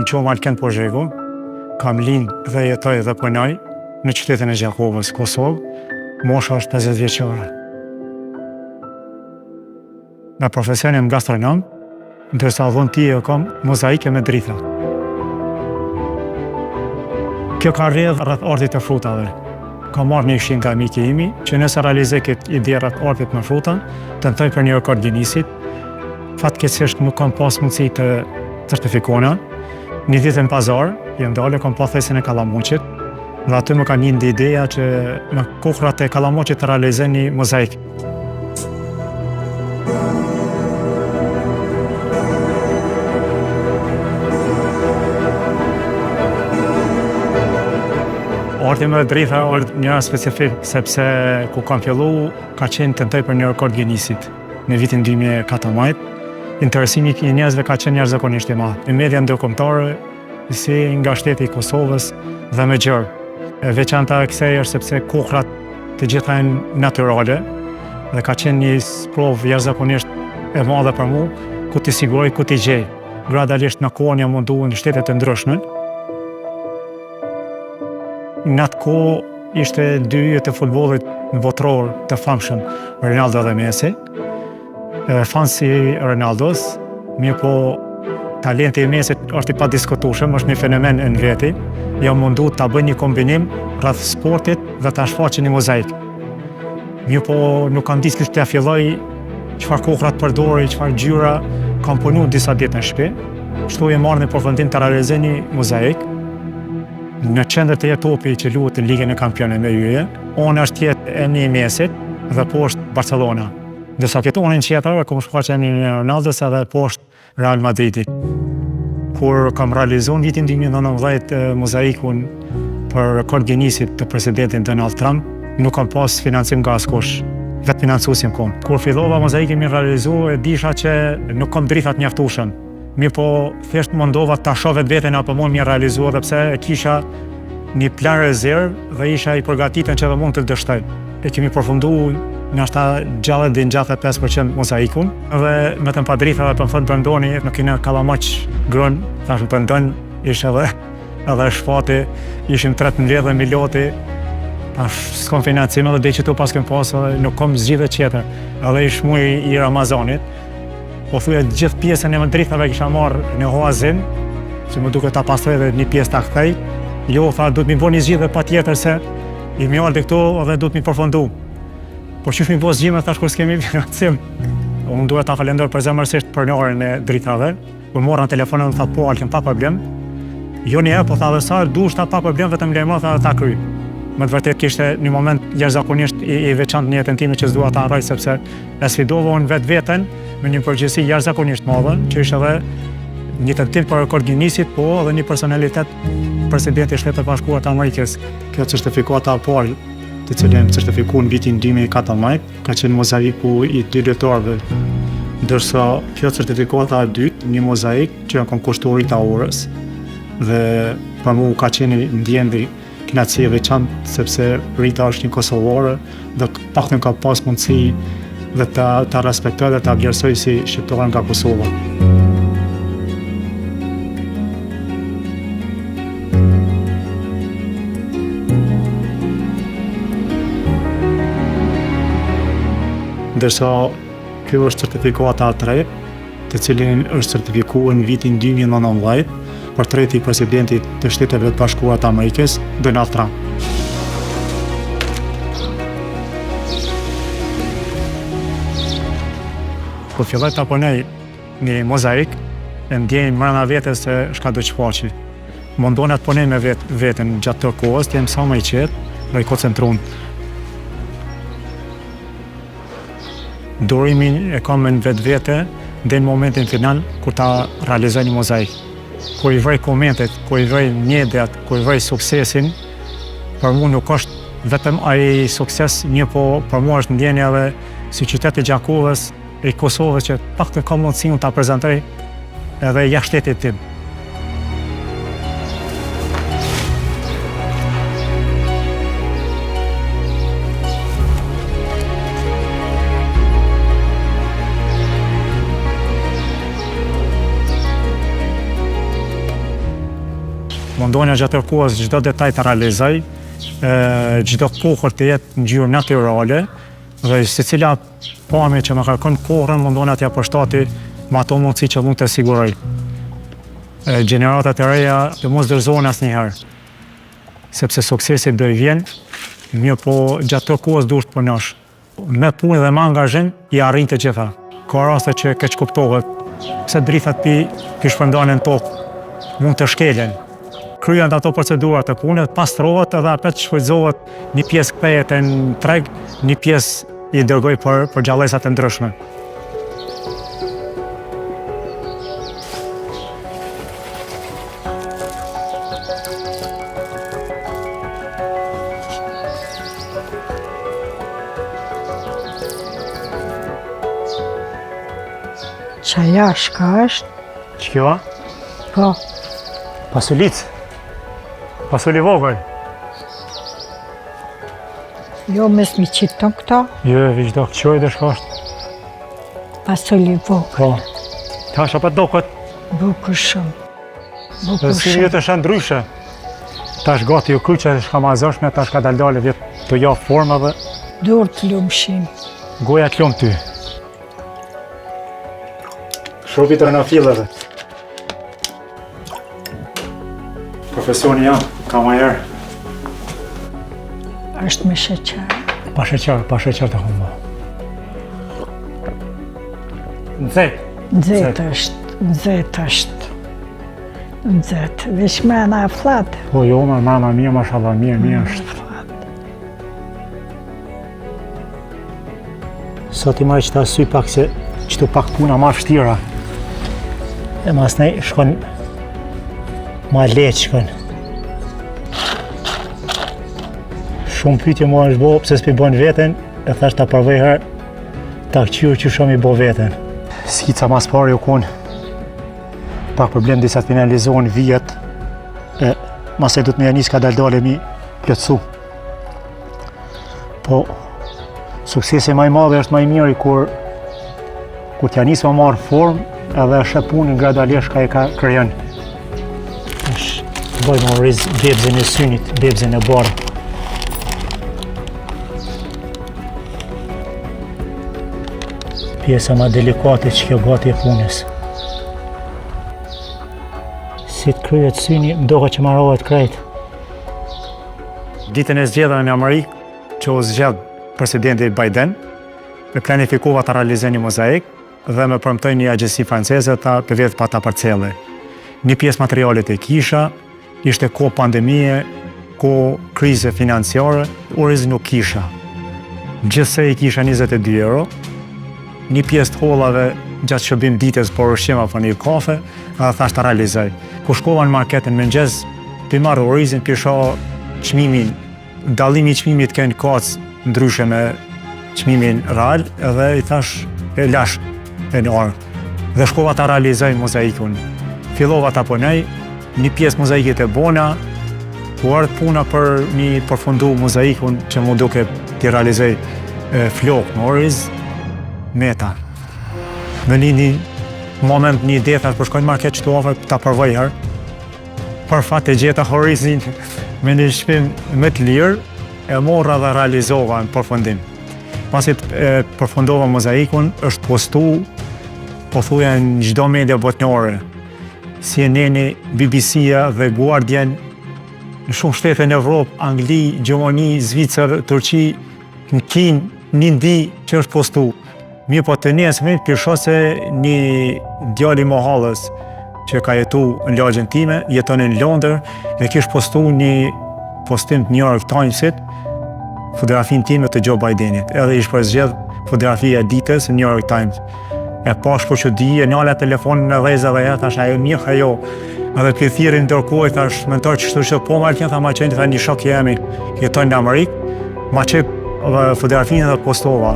Unë quhem Alken Pozhegu, kam lind dhe jetoj dhe punoj në qytetin e Gjakovës, Kosovë, mosha është 50 vjeçare. Me profesion jam gastronom, ndërsa dhunti e kam mozaike me dritha. Kjo ka rrjedh rreth artit të frutave. Kam marrë një këshillë nga miki imi, që nëse realizoj këtë ide rreth artit me fruta, tentoj për një rekord Guinnessit. Fatkeqësisht nuk kam pas mundësi të certifikona. Një ditë në pazar, jam dalë, kam pa thesin e kallamoqit, dhe aty më ka lindë ideja që me kokrrat e kallamoqit të realizoj një mozaik. Arti me dritha është një specifik, sepse ku kam fillu, ka qenë tentoj për një rekord Guinnessit në vitin 2014. Interesimi i njerëzve ka qenë jashtëzakonisht i madh. Në media ndërkombëtare, si nga shteti i Kosovës dhe më gjerë. E veçanta e kësaj është sepse kokrrat të gjitha janë natyrale dhe ka qenë një sprovë jashtëzakonisht e madhe për mu, ku t'i siguroj, ku t'i gjej. Gradualisht në kohën jam mundu në shtete të ndryshme. Në atë kohë ishte dy yje të futbollit në botëror të famshëm, Ronaldo dhe Messi. Fans i Ronaldos, mirëpo talenti i Messit është i padiskutueshëm, është një fenomen në veti. Jam mundu ta bëj një kombinim rreth sportit dhe ta shfaqë një mozaik. Mirëpo nuk kam ditë qysh t'ia filloj, çfarë kokrra të përdori, çfarë ngjyra, kam punu disa ditë në shtëpi. Kështu jam ardhë në përfundim të realizoj një mozaik. Në qendër të jetë topi që luhet në Ligën e Kampionëve me yje, ona është jetë emri i Messit dhe poshtë Barcelona. Ndërsa këtë anën tjetër e kom shfaqë emrin e Ronaldos edhe poshtë Real Madridit. Kur kam realizu në vitin 2019 mozaikun për rekord Guinnessit të presidentin Donald Trump, nuk kam pas financim nga askush, vetëfinancues jam konë. Kur fillova mozaikin mi realizu, e disha që nuk kam dritha të mjaftueshëm. Mirëpo, thjesht mundova ta shoh vetveten apo mund mi realizu edhe pse e kisha një plan rezervë dhe isha i përgatitun që edhe mund të dështoj. E kemi përfundu nashta 60 deri në 65% mozaikun dhe metëm pa dritha dhe po më thotë Brendoni, nuk kena kallamoq grun, thash Brendon, ishe edhe edhe shfati, ishim tre të mbledhë Miloti, tash s'kom financim edhe dhe që tu pas kem pas edhe nuk kom zgjidhje tjetër, edhe ish muj i Ramazanit, Po thuja gjithë pjesën e drithave kisha marrë në huazim, që më duket ta pastroj dhe një pjesë ta kthej. Jo, tha, duhet mi bo një zgjidhje patjetër se i mi ardhe këtu dhe duhet mi përfundu. Por qysh mi bo zgjidhje, thash kur s'kemi financim. Unë duhet ta falenderoj përzemërsisht pronarin e drithave. Kur mora në telefon dhe tha po, Alken, pa problem. Jo një herë, po tha dhe sa dush tha pa problem, vetëm lajmëro tha dhe ta kryj. Me të vërtet kishte një moment jashtëzakonisht i, i veçantë në jetën time që s'dua ta harroj sepse e sfidova unë vetveten me një përgjegjësi jashtëzakonisht madhe, që ishte edhe një tentim për rekord Guinnessit, po edhe një personalitet presidenti i Shteteve të Bashkuara të Amerikës. Kjo certifikata e parë, të cilën jam certifiku në vitin 2014, Ka qenë mozaiku i dy lojtarëve, ndërsa kjo certifikata e dytë, një mozaik që ia kam kushtuar Rita Orës dhe për mu ka qenë ndjenjë kënaqësi e veçantë sepse Rita është një kosovare dhe paktën ka pas mundësi dhe ta, ta respektoj dhe ta vlerësoj si shqiptare nga Kosova. Ndërsa kjo është certifikata e tretë, të cilin është certifikuar në vitin 2019, portreti i presidentit të Shteteve të Bashkuara të Amerikës, Donald Trump. Kur filloj ta punoj Një mozaik e ndjej mrena vetes se çka do të shfaqi. Mundohna të punoj me vet, veten gjatë tërë kohës, të jem sa më i qetë dhe i koncentrum. Durimin e kam në vetvete deri në momentin final kur ta realizoj një mozaik. Kur i vrej komentet, kur i vrej mediat, kur i vrej suksesin, për mua nuk është vetëm ai sukses, mirëpo për mua është ndjenja edhe si qytet i Gjakovës, i Kosovës që paktën kam mundësi unë ta prezantoj edhe jashtë shtetit tim. Mundona gjatë tërë kohës çdo detaj ta realizoj, çdo kokërr të jetë ngjyrë natyrale dhe secila pamje që më kërkon kokrrën mundona t'ia përshtati me ato mundësi që mund të siguroj. Gjeneratat e reja të mos dorëzohen asnjëherë, sepse suksesi do i vjen, mirëpo gjatë tërë kohës duhet të punosh. Me punë dhe me angazhim i arrin të gjitha. Ka raste që keqkuptohet, pse drithat pi pi shpërndanë në tokë, mund të shkelen. Kryhen ato procedura të punës, pastrohet edhe apet shfrytëzohet, një pjesë kthehet në treg, një pjesë i dërgoj për për gjallesa të ndryshme. Qaja, shka është? Që kjo? Po. Pasulic. Pasuli vogël. Jo, mes mi qitë të këta? Jo, veç do këqoj dhe shka është. Pasuli vogël. Po. Tash apet doket. Bukur shumë. Bukur shumë. Si vjetë është ndryshe. Tash gati ju kyçe, shka ma zëshme, tash ka dalë dalë vjetë të ja forma dhe... Dur të lumshin. Goja të lumë ty. Shurupi të trëndafilave. Profesioni jam, kamarier. është me sheqer. Pa sheqer, pa sheqer të humba. Nxehtë. Nxehtë është, nxehtë është. Nxehtë, veç mrena e fllad. Po jo, ma mrena mirë, mashallah, mirë, mirë është. Sot i marrë qëta sy pak se qëtu pak puna ma vështira. E masnej shkon ma lehtë shkon. Shumë pyetje më është bo, pse s'pi bën veten, e thash ta provoj herë, ta këqyr qysh mi bo veten. Skica mas pari u konë, pak problem disa të finalizohen vijat, e masnej du të me ja nis ka dalë dalë mi plotësu. Po, suksesi ma i madh është ma i miri kur kur t'ja nis me marrë formë edhe është e punën gradualisht ka e ka krijon. Është bëjmë oriz bebzën e synit, bebzën e bardhë. Pjesa ma delikate që kjo gati e punës. Si të kryet syni, më doket që marohet krejt. Ditën e zgjedhjeve në Amerikë, që u zgjedh presidenti Biden, me planifikova të realizoj një mozaik dhe më premtoi një agjenci franceze ta për vjetë pa ta përcjellë. Një pjesë materialit e kisha, ishte kohë pandemie, kohë krize financiare, oriz nuk kisha. Gjithsej i kisha 22 euro, një pjesë të hollave gjatë shërbim ditës për ushqim apo një kafe, edhe thash ta realizoj. Kur shkova në market në mëngjes, pi marr orizin, pi shoh çmimin, dallimi i çmimit ken kac ndryshe me çmimin real, edhe i thash e lash e në arë. Dhe shkova ta realizoj mozaikun. Fillova ta punoj, një pjesë mozaikit e bona, ku ardhë puna për mi përfundu mozaikun që mu duke t'i realizoj flokë me oriz, meta. Më një moment një ide, thash, po shkoj në market që të afër, ta provoj herë. Për fat e gjeta orizin me një çmim më të lirë, e morra dhe realizova në përfundim. Pasi e përfundova mozaikun, është postu pothuja në çdo media botnore, CNN-i, BBC-a dhe Guardian, në shumë shtete në Evropë, Angli, Gjermani, Zvicër, Turqi, në Kinë, në Indi që është postu. Mirëpo të nesërmen, po shoh se një djalë i mahallës që ka jetu në lagjen time, jeton në Londër, e kish postu një postim të New York Timesit, fotografin time të Joe Bidenit. Edhe ish përzgjedh fotografia e ditës në New York Times. E pash për çudi, e nala telefonin e dheza dhe ja, thash, ajo mirë, ajo. Edhe pi thirri ndërkohë, thash, mendoj që kështu që po më tha ma çoi, tha një shok jemi, jeton në Amerikë, ma çoi fotografinë dhe postova.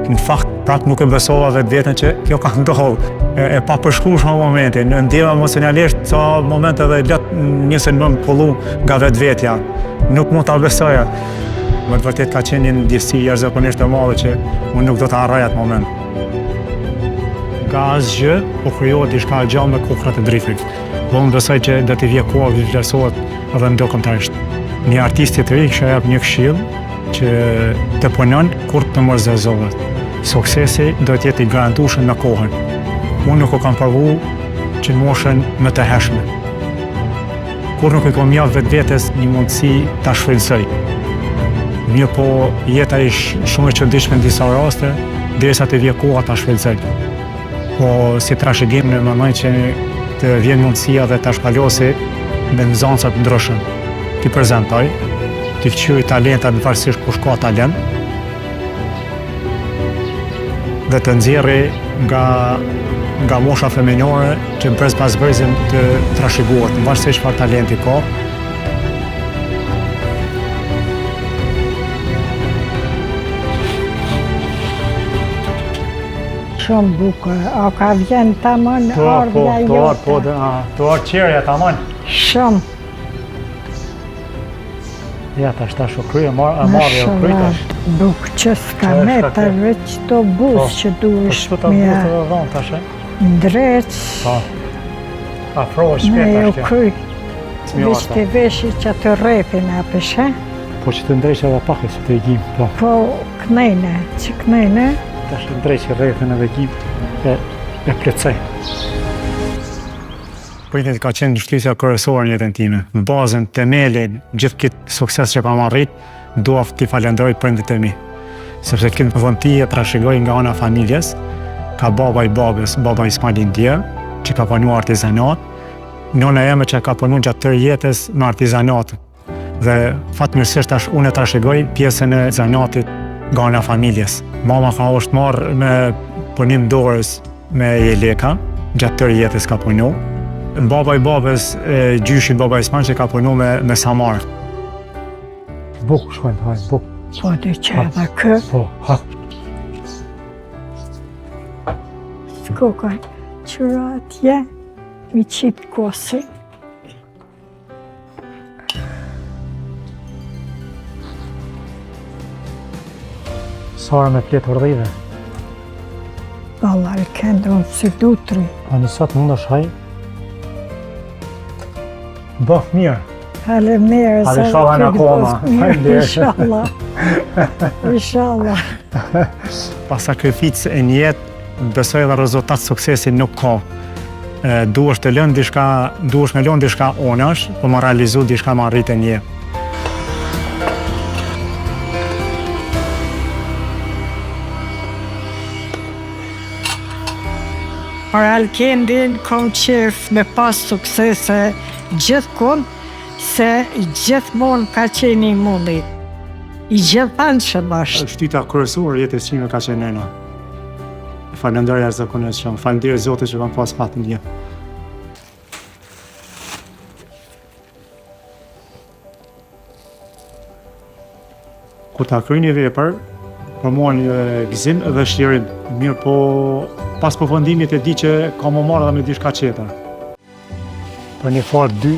Në fakt, prap nuk e besova vetveten që kjo ka ndodhur. E, e papërshkrueshme momentin, në ndjeva emocionalisht ca momente edhe lot nisën me më kullu nga vetvetja. Nuk mund ta besoja. Me të vërtet ka qenë një ndjesi jashtëzakonisht e madhe që unë nuk do ta harroj atë moment. Nga asgjë, po krijohet diçka e gjallë me kokrrat e drithit. Dhe unë besoj që do t'i vje koha të vlerësohet edhe ndërkombëtarisht. Një artisti të ri kisha jap një këshillë që të punon kurrë të mos dorëzohet. Suksesi do të jetë i garantueshëm me kohën. Unë nuk e kam provu që në moshën më të hershme. Kurrë nuk e kom jap vetvetes një mundësi ta shfrytëzoj. Mirëpo, jeta është shumë e çuditshme në disa raste, derisa të vje koha ta shfrytëzoj. Po, si trashëgim unë mendoj që të vjen mundësia dhe ta shpalosi me nxënësa të ndryshëm. T'i prezentoj, t'i këqyri talentat në varësisht kush ka talent, dhe të nxjerri nga nga mosha fëminore që brez pas brezi të trashëgohet, në varësi çfarë talenti ka. Shumë bukur, a ka vjen tamam po, ardhja po, jote? Po, po, të ardhë qerja tamam. Shumë. Ja, tash tash u krye, marr, e marrë, u kry tash. Bukë që s'ka me të veç të buzë po, që duhesh po, me... Po, të dhonë tash, e? Ndreq. Po, afrohet shpejt tash kjo. Me u kry. Veç të veshi që të rrepin e peshe. Po që të ndreq edhe pak e që të i gjim, po. Po, knejne, që knejne. Tash të ndreq rrepin edhe gjim, e, e plotësoj. Prindërit ka qenë shtysja kryesore në jetën time. Në bazën, temelin, gjithë këtë sukses që kam arrit, dua t'i falenderoj prindërit e mi. Sepse këtë dhunti e trashëgoj nga ana familjes, ka baba i babës, baba Ismail i ndjerë, që ka punu artizanat, nona jeme që ka punu gjatë tërë jetës me artizanat. Dhe fatmirësisht tash unë e trashëgoj pjesën e zanatit nga ana familjes. Mama ka është marrë me punim dorës me jeleka, gjatë tërë jetës ka punu. Baba i babës, e, gjyshi baba Isman që ka punu me, me samar. Buk, shkojnë, hajë, buk. Po, dhe që edhe kë. Po, ha. S'ko ka qëra atje, mi qitë kosin. Sara me fletë hërdhive. Valla, e këndë unë si dutri. A një sot mund është haj? Bëf mirë. Faleminderit. Hale inshallah në akoma. Inshallah. Inshallah. Pa sakrificë në jetë, Besoj edhe rezultat suksesi nuk ka. Duhesh të lënë diçka, duhesh me lënë diçka onash, po me realizu diçka me arritë në jetë. Për Alkendin kom qef me pas suksese gjithkund, se gjithmonë ka qenë i mundit. I gjithanshëm është. Shtyta kryesore e jetës time ka qenë nëna. E falenderoj jashtëzakonisht shumë. Faleminderit Zotit që kam pas fatin një. Kur ta kryj një vepër, për mua një gëzim dhe çlirim. Mirëpo, pas përfundimit e di që kam me u marrë edhe me diçka tjetër. Për një farë dy,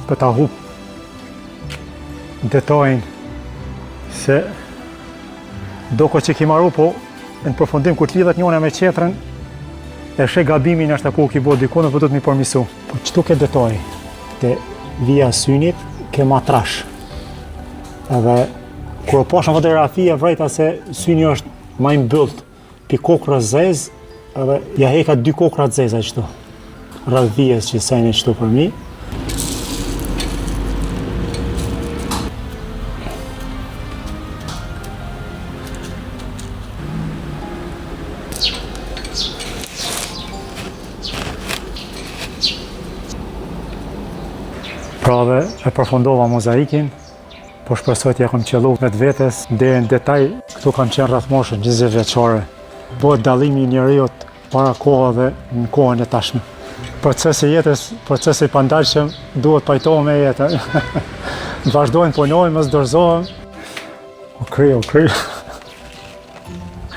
për ta hup detajin se Doket që ki maru, po në përfundim kur të lidhet njëna me tjetrën, e sheh gabimin është ku ki bo dikun dhe po duhet mi përmisu. Po qëtu ke detaj, te vija synit, ke ma trash. Edhe kur e pash në fotografi e vrejta se syni është ma i mbyllt, pi kokrrës zezë, edhe ja heka dy kokrra të zeza qëtu. Rreth vijës që seni qëtu përmi. Pra dhe e përfundova mozaikin, Po shpresoj t'ia kom qëllu vetvetes deri në detaj, këtu kam qenë rreth moshës 20 vjeçare. Bëhet dallimi i njeriut para kohë dhe në kohën e tashme. Procesi i jetës, procesi i pandalshëm, duhet pajtohem me jetën. Vazhdojmë punojmë, mos dorëzohem. U kry, u kry.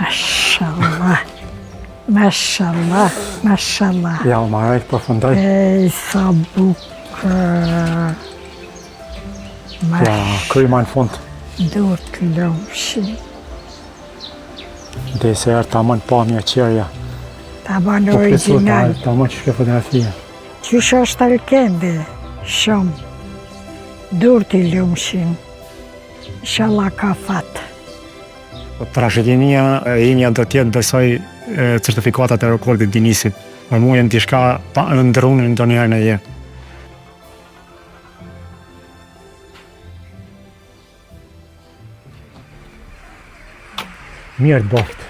Mashallah. Mashallah, mashallah. Ja, u maroj, përfundoj. Ej, sa bukur. Ja, kry ma në fund. Duhet të lumshin. Dhe se erë ta mën pamja qerja. Ta ban po, original. Ta ma që shke fotografia. Qysh është Alkendi, shumë. Durt i lumshin. Inshallah ka fat. Po, trashëgimia e imja do të jetë besoj certifikatat e rekordit Guinnessit. Për mua janë diçka pa ëndërruar ndonjëherë në jetë. Mirë të boftë.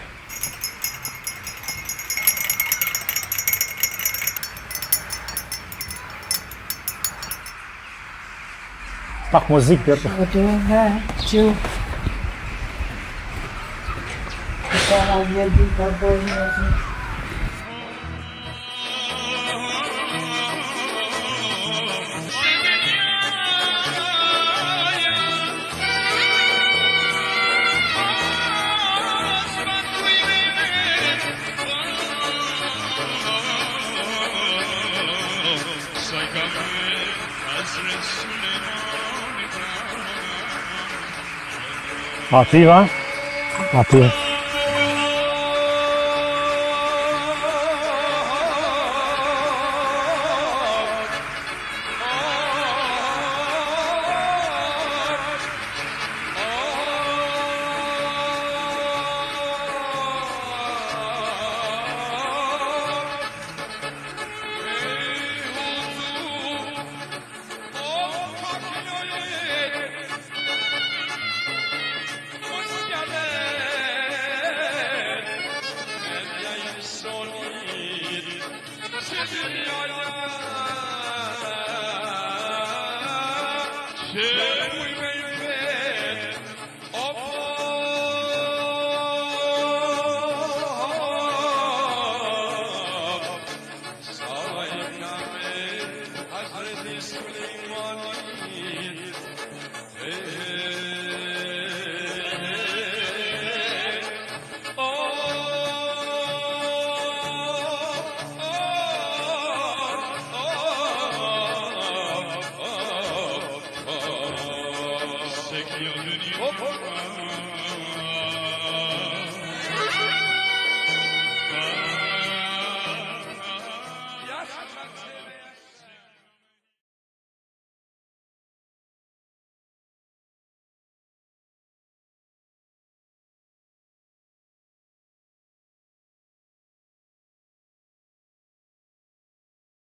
Pak muzikë për të. Po të nga, që... Para një ditë a bërë një Aty va? Aty.